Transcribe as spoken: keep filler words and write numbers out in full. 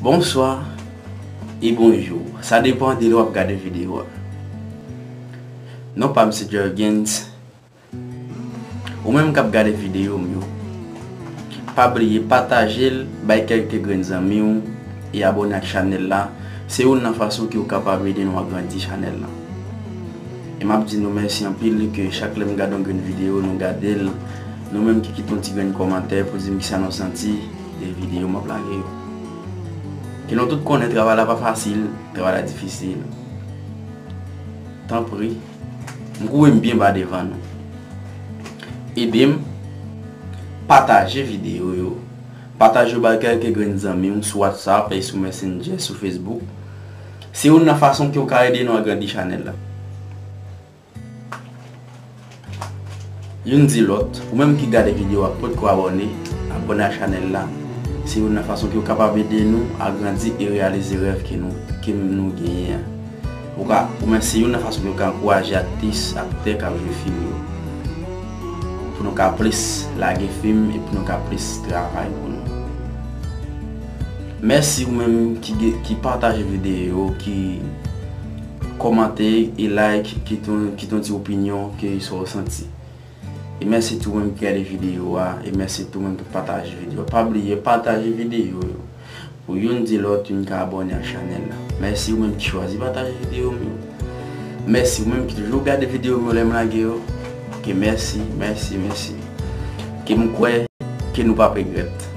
Bonswa e bonjou. Sa depann de lè w ap gade videyo a. Non pa m se Jurgens. Ou menm k ap gade videyo m yo, pa bliye pataje l, bay kèlke grenn zanmi w e abòne ak chanèl la. Se youn nan fason ke w kapab ede nou agrandi chanèl la. E m ap di nou mèsi anpil ke chak lè m gade yon grenn videyo, nou gade l. Nou menm ki kite yon ti grenn kòmantè pou di m kisa nou santi de videyo m ap lage yo. Ke nou tout konnen travay la pa fasil, travay la difisil. Tanpri, m kouri m byen ba devan nou. Ede m pataje videyo yo. Pataje yo bay kèlke grenn zanmi w sou WhatsApp e sou Messenger, sou Facebook. Se youn nan fason ke w ka ede nou agrandi chanèl la. Youn di lòt, ou menm ki gade videyo a potko abòne, abòne ak chanèl la. Se youn nan fason ke w kapab ede nou agrandi e reyalize rèv ke nou, ke nou genyen an. Ou ka, ou menm se youn nan fason ke w ka ankouraje aktris, aktè k ap jwe fim yo. Pou nou ka plis lage fim e pou nou ka plis travay pou nou. Mèsi ou menm ki, ki pataje videyo, ki kòmante e like, kite yon, kite yon ti opinyon ke sa w santi. E mèsi tou menm ki gade videyo a, e mèsi tou menm ki pataje videyo a. Pa bliye pataje videyo yo. Pou youn di lòt, youn ka abòne ak chanèl la. Mèsi ou menm ki chwazi pataje videyo m yo. Mèsi ou menm ki toujou gade videyo m yo lè m lage yo. Ke mèsi, mèsi, mèsi. Ke m kwè ke nou p ap regrèt.